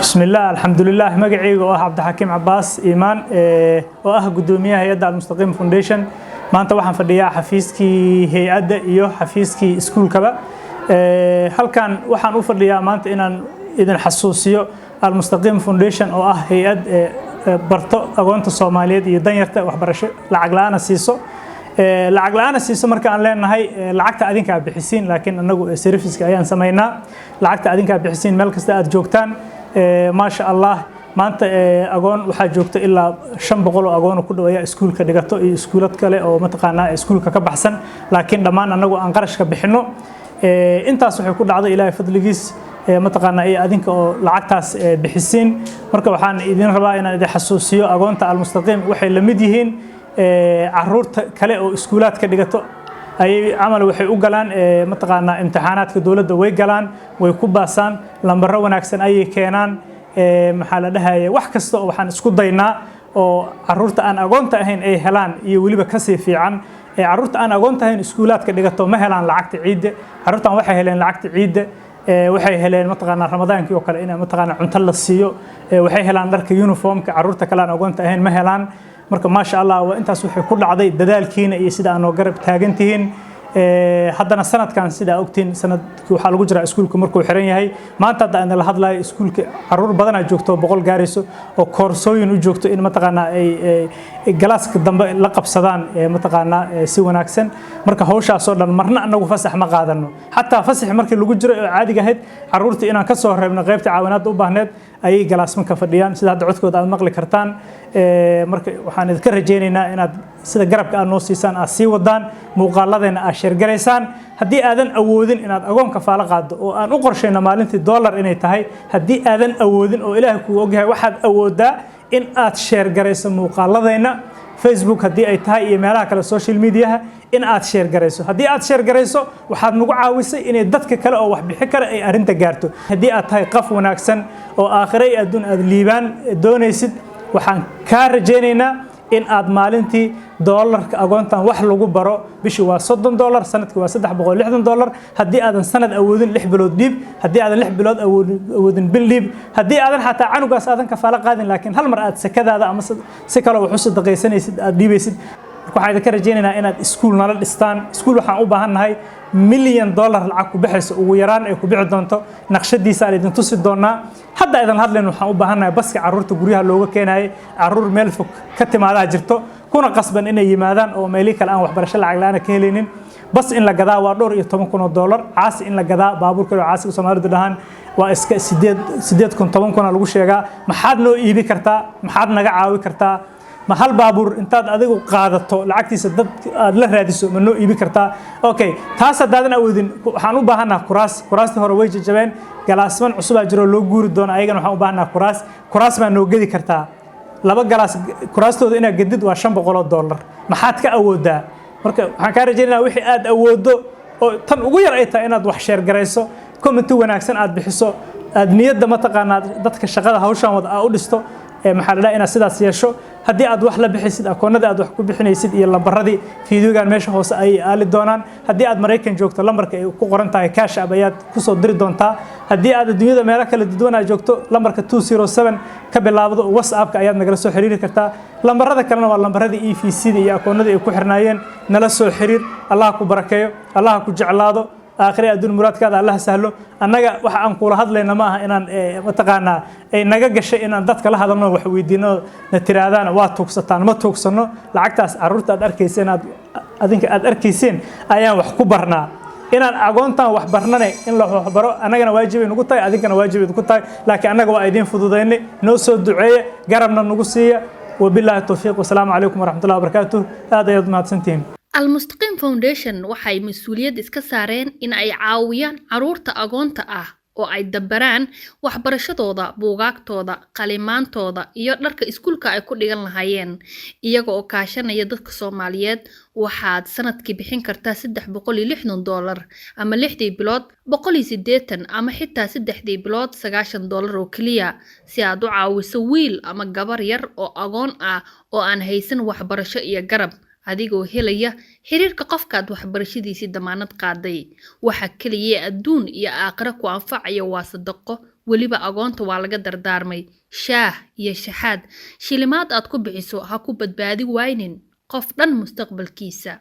Bismillaah, alxamdulilah. Magacayga oo ah Cabdixakiim Cabaas Iimaan, oo ah guddoomiyaha hay-adda Almustaqiim Foundation. Maanta waxaan fadhiyaa xafiiskii hay-adda iyo xafiiskii iskuulkaba. Halkan waxaan u fadhiyaa maanta inaan idin xasuusiyo Almustaqiim Foundation, oo ah hay-ad barto agoonta Soomaaliyeed iyo danyarta, waxbarasho lacag la-aana siiso. Lacag la-aana siiso marka aan leenahay, lacagta adinkaa bixisiin, laakiin anagu serviceka ayaan samaynaa. Lacagta adinkaa bixisiin meel kasta aad joogtaan. Maasha Allah, maanta agoon waxaa joogta ilaa 500 oo agoon ku dhow ayaa iskuulka dhigato iyo iskuulad kale oo mataqaanaa iskuulka ka baxsan, laakiin dhammaan anagu aan qarashka bixino. Intaas waxay ku dhacday Ilaahay fadligiis, mataqaanaa, iyo adinka oo lacagtaas bixisiin. Marka waxaan idin rabaa inaan idin xasuusiyo, agoonta Almustaqiim waxay la mid yihiin caruurta kale oo iskuulaadka dhigato ayay camal waxay u galaan, mataqaanaa, imtixaanaadka dowladda way galaan, way ku baasaan, lambaro wanaagsan ayay keenaan. Maxaa la dhahaya, wax kasta oo waxaan isku daynaa oo caruurta aan agoonta ahayn ay helaan iyo weliba kasii fiican. Caruurta aan agoonta ahayn iskuulaadka dhigato ma helaan lacagta ciidda. Caruurtan waxay heleen lacagta ciidda, waxay heleen, mataqaanaa, Ramadaankii oo kale in, mataqaanaa, cunto la siiyo, waxay helaan dharka uniformka. Caruurta kale aan agoonta ahayn ma helaan. Marka maasha Allah, waa intaas waxay ku dhacday dadaalkiina iyo sida aad noo garab taagan tihiin. Haddana sanadkan, sidaa ogtiin, sanadkii waxaa lagu jiraa iskuulka markuu xiran yahay. Maanta hadda aan la hadlayo, iskuulka caruur badanaa joogto, 100 gaarayso, oo koorsooyin u joogto in, mataqaanaa, ay classka dambe la qabsadaan, mataqaanaa, si wanaagsan. Marka hawshaasoo dhan marna anagu fasax ma qaadano. Xataa fasax markii lagu jiro oo caadiga ahayd, caruurtii inaan ka soo reebno qaybta caawinaadda u baahneed ayay classmanka fadhiyaan, sida hadda codkooda aad maqli kartaan. Marka waxaan idinka rajaynaynaa inaad sida garabka aad noo siisaan aad sii wadaan, muuqaaladeena aad share garaysaan. Haddii aadan awoodin inaad agoonka faalo qaaddo, oo aan u qorshayno maalintii dollar inay tahay, haddii aadan awoodin oo Ilaahay kuu ogyahay, waxaad awooddaa in aad share garayso muuqaaladeenna, Facebook haddii ay tahay iyo meelaha kale social mediaha in aad share garayso. Haddii aad share garayso, waxaad nagu caawisay inay dadka kale oo wax bixi kara ay arrinta gaarto. Haddii aad tahay qof wanaagsan oo aakhire iyo adduun aad liibaan doonaysid, waxaan kaa rajaynaynaa in aad maalintii doolarka agoontan wax lagu baro, bishii waa $30, sanadkii waa $360. Haddii aadan sanad awoodin, 6 bilood dhiib. Haddii aadan 6 bilood awoodin, bil dhiib. Haddii aadan xataa canugaas aadan kafaalo qaadin, laakiin hal mar aad sakadaada ama si kaloo wax u sadaqaysanaysid aad dhiibaysid. Marka waxaan idinka rajaynaynaa inaad iskuul nala dhistaan. Iskuul waxaan u baahan nahay $1 million lacag ku baxayso ugu yaraan ay ku bixi doonto. Naqshadiisa aan idin tusi doonaa. Hadda idan hadlayn, waxaan u baahannahay baska carruurta guryaha looga keenayay. Carruur meel fog ka timaadaa jirto, kuna qasban inay yimaadaan, oo meelihii kale aan waxbarasho lacag la-aan ka helaynin. Bas in la gadaa waa dhowr iyo toban kun oo dollar. Caasi in la gadaa, baabuur kale oo caasiga Soomaalidu dhahaan, waa iska 8,000, 10,000 lagu sheegaa. Maxaad noo iibi kartaa? Maxaad naga caawi kartaa? Ma hal baabuur intaad adigu qaadato, lacagtiisa dad aad la raadiso, ma noo iibi kartaa? Okay, taas haddaadan awoodin, waxaan u baahannaha kuraas. Kuraastii hore way jajabeen, classman cusubaa jiro loo guuri doono, ayagana waxaan u baahannaha kuraas. Kuraas baa noo gedi kartaa? Laba class kuraastooda inaad gedid waa $500. Maxaad ka awoodaa? Marka waxaan kaa rajaynayaa wixii aad awooddo, oo tan ugu yar ay tahay inaad wax share garayso, comment wanaagsan aad bixiso, aad niyadda, mataqaanaa, dadka shaqada hawshan wada aa u dhisto. Maxaa la dhaha, inaad sidaas yeesho. Haddii aad wax la bixisid, akoonada aad wax ku bixinaysid iyo lambaradii fiidiyogan meesha hoose ayay aali doonaan. Haddii aad Maraykan joogto, lambarka ay ku qoran tahay Cash App ayaad kusoo diri doontaa. Haddii aad adduunyada meelo kala duwan aad joogto, lambarka 207 ka bilaabdo WhatsAppka ayaad nagala soo xiriiri kartaa. Lambarada kalena waa lambaradii EVC da iyo akoonadii ay ku xirnaayeen. Nala soo xiriir. Allah ku barakeeyo, Allah ku jeclaado, aakhire adduun muraadkaada Allah sahlo. Annaga waxa aan kula hadlayna ma aha inaan, mataqaanaa, ay naga gashay inaan dadka la hadalno, wax weydiino, na tiraadaan waa tuugsataan. Ma tuugsano. Lacagtaas carruurta aad arkayseen, aad adinka aad arkayseen, ayaan wax ku barnaa. Inaan agoontan wax barnane, in la wax baro annagana waajibay nagu tahay, adinkana waajibay ku tahay, laakiin annaga waa idiin fududaynay. Noo soo duceeya, garabna nagu siiya. Wabilaahi towfiiq, wasalaamu calaykum waraxmatullahi wabarakaatuh. Aad ayaad mahadsantihiin. Almustaqiim Foundation waxay mas-uuliyad iska saareen in ay caawiyaan caruurta agoonta ah oo ay dabaraan waxbarashadooda, buugaagtooda, qalimaantooda iyo dharka iskuulka ay ku dhigan lahaayeen, iyaga oo kaashanaya dadka Soomaaliyeed. Waxaad sanadkii bixin kartaa $360, ama lixdii bilood 180, ama xitaa saddexdii bilood $90 oo keliya, si aad u caawiso wiil ama gabar yar oo agoon ah oo aan haysan waxbarasho iyo garab, adigoo helaya xiriirka qofkaad waxbarashadiisii damaanad qaaday. Waxa keliya adduun iyo aakhiro ku anfacaya waa sadaqo. Weliba agoonta waa laga dardaarmay shaah iyo shaxaad. Shilimaad aad ku bixiso ha ku badbaadi waynin qof dhan mustaqbalkiisa.